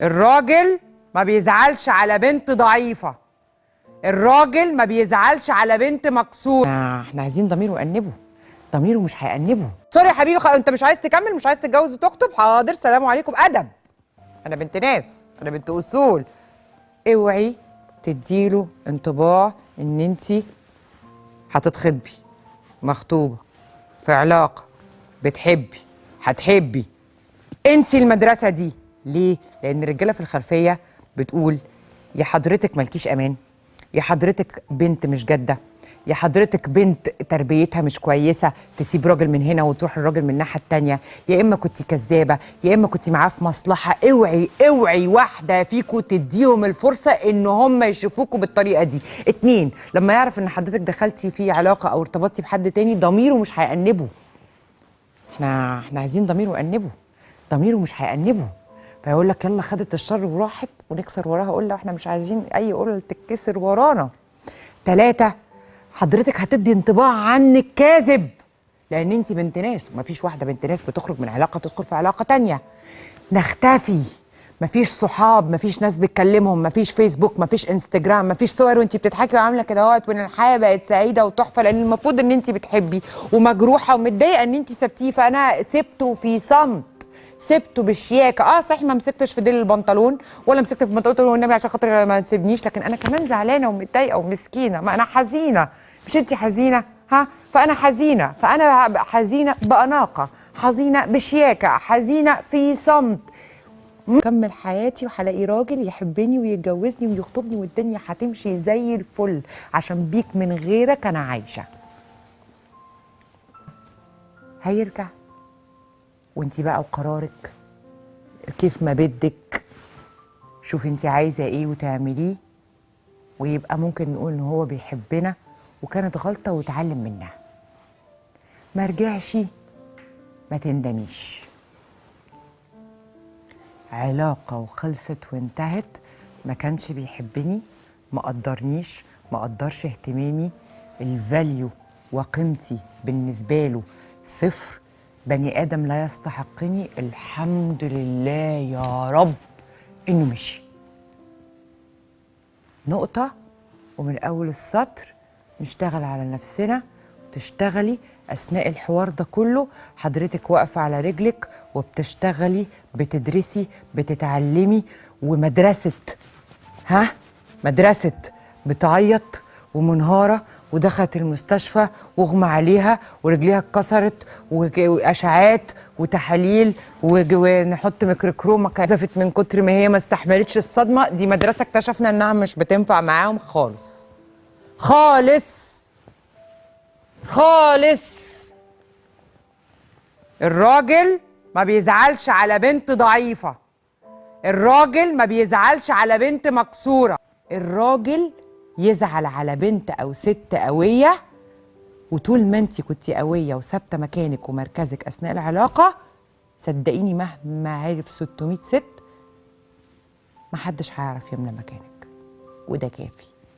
الراجل ما بيزعلش على بنت ضعيفة، الراجل ما بيزعلش على بنت مكسورة. احنا عايزين ضميره يأنبه، ضميره مش هيأنبه. sorry يا حبيبي، انت مش عايز تكمل، مش عايز تتجوز وتخطب، حاضر، سلام عليكم، ادب. انا بنت ناس، انا بنت اصول. اوعي تديله انطباع ان انت هتتخطبي، مخطوبه، في علاقة، بتحبي، هتحبي. انسي المدرسة دي. ليه؟ لان الرجالة في الخلفية بتقول يا حضرتك مالكيش امان، يا حضرتك بنت مش جاده، يا حضرتك بنت تربيتها مش كويسة، تسيب راجل من هنا وتروح الراجل من الناحية التانية، يا اما كنت كذابه، يا اما كنت معاه في مصلحة. اوعي اوعي واحدة فيكوا تديهم الفرصة ان هم يشوفوكوا بالطريقة دي. اتنين، لما يعرف ان حضرتك دخلتي في علاقة او ارتبطتي بحد تاني ضميره مش هيأنبه. احنا عايزين ضميره يأنبه، ضميره مش هيأنبه، فيقول لك يلا خدت الشر وراحت، ونكسر وراها قلة، واحنا مش عايزين اي قلة تتكسر ورانا. تلاتة، حضرتك هتدي انطباع عنك كاذب، لان انت بنت ناس، ومفيش واحدة بنت ناس بتخرج من علاقة تدخل في علاقة تانية. نختفي، مفيش صحاب، مفيش ناس بتكلمهم، مفيش فيسبوك، مفيش انستجرام، مفيش صور وانت بتضحكي وعامله كده اهوت، وان الحياة بقت سعيدة وتحفه، لان المفروض ان انت بتحبي ومجروحه ومتضايقه ان انت سبتيه. فانا سبته في صمت، سبته بالشياكه. صحيح ما مسكتش في ديل البنطلون ولا مسكت في البنطلون والنبي عشان خاطر ما تسيبنيش، لكن انا كمان زعلانة ومتضايقه ومسكينه، ما انا حزينة. مش انت حزينة؟ ها، فانا حزينة، فانا حزينة باناقه، حزينة بشياكه، حزينة في صمت. كمل حياتي وهلاقي راجل يحبني ويتجوزني ويخطبني والدنيا هتمشي زي الفل، عشان بيك من غيرك انا عايشه. هيرجع وانتي بقى وقرارك كيف ما بدك، شوفي انتي عايزه ايه وتعمليه، ويبقى ممكن نقول ان هو بيحبنا وكانت غلطه وتعلم منها. ما رجعش ما تندميش. علاقة وخلصت وانتهت، ما كانش بيحبني، ما قدرنيش، ما قدرش اهتمامي، ال value وقيمتي بالنسبة له صفر، بني آدم لا يستحقني. الحمد لله يا رب إنه مشي. نقطة، ومن أول السطر نشتغل على نفسنا. تشتغلي أثناء الحوار ده كله حضرتك واقفة على رجلك وبتشتغلي، بتدرسي، بتتعلمي، ومدرسة، ها مدرسة بتعيط ومنهارة ودخلت المستشفى واغمى عليها ورجليها اتكسرت واشعاعات وتحاليل ونحط ميكروكروما، كزفت من كتر ما هي ما استحملتش الصدمة. دي مدرسه اكتشفنا انها مش بتنفع معاهم خالص خالص خالص. الراجل ما بيزعلش على بنت ضعيفة، الراجل ما بيزعلش على بنت مكسورة، الراجل يزعل على بنت او ست قوية. وطول ما انت كنتي قوية وثابتة مكانك ومركزك اثناء العلاقة، صدقيني مهما عرف 600 ست محدش هيعرف يملى مكانك، وده كافي.